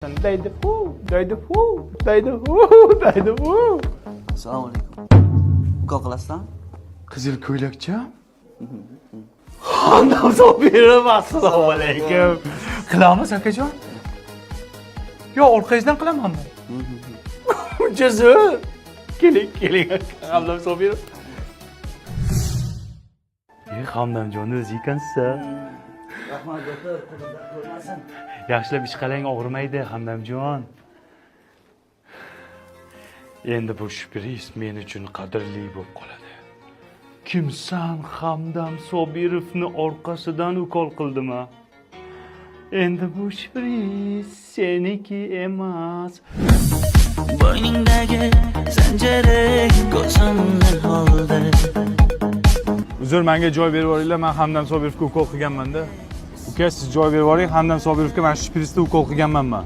Daydi fu, daydi fu, daydi fu, daydi fu. Assalomu alaykum. Ukol qilasizmi? Qizil ko'ylakcha? Hamdam Sobirov, assalomu alaykum. Qilamiz, akajon? Yo, orqangizdan qilamanmi? Uncha zo'r. Keling, keling, Hamdam Sobirov. E, Hamdamjonni o'zi ekansiz. Rahmat, doktor, qo'lingizdan ko'rmasin. Yaxshilab ish qiling, og'rimaydi, Hamdamjon. Endi bu shpris men uchun qadrli bo'lib qoladi. Kimsan, Hamdam Sobirovni orqasidan ukol qildim a? Endi bu shpris seniki emas. Bo'yningdagi zanjiri ko'zimni oldi. Uzr, menga joy berib yuboringlar, men Hamdam Sobirovga ukol qilganman-da. Uka, siz joy berib yuboring, Hamdam Sobirovga mana shu shprisda ukol qilganman man.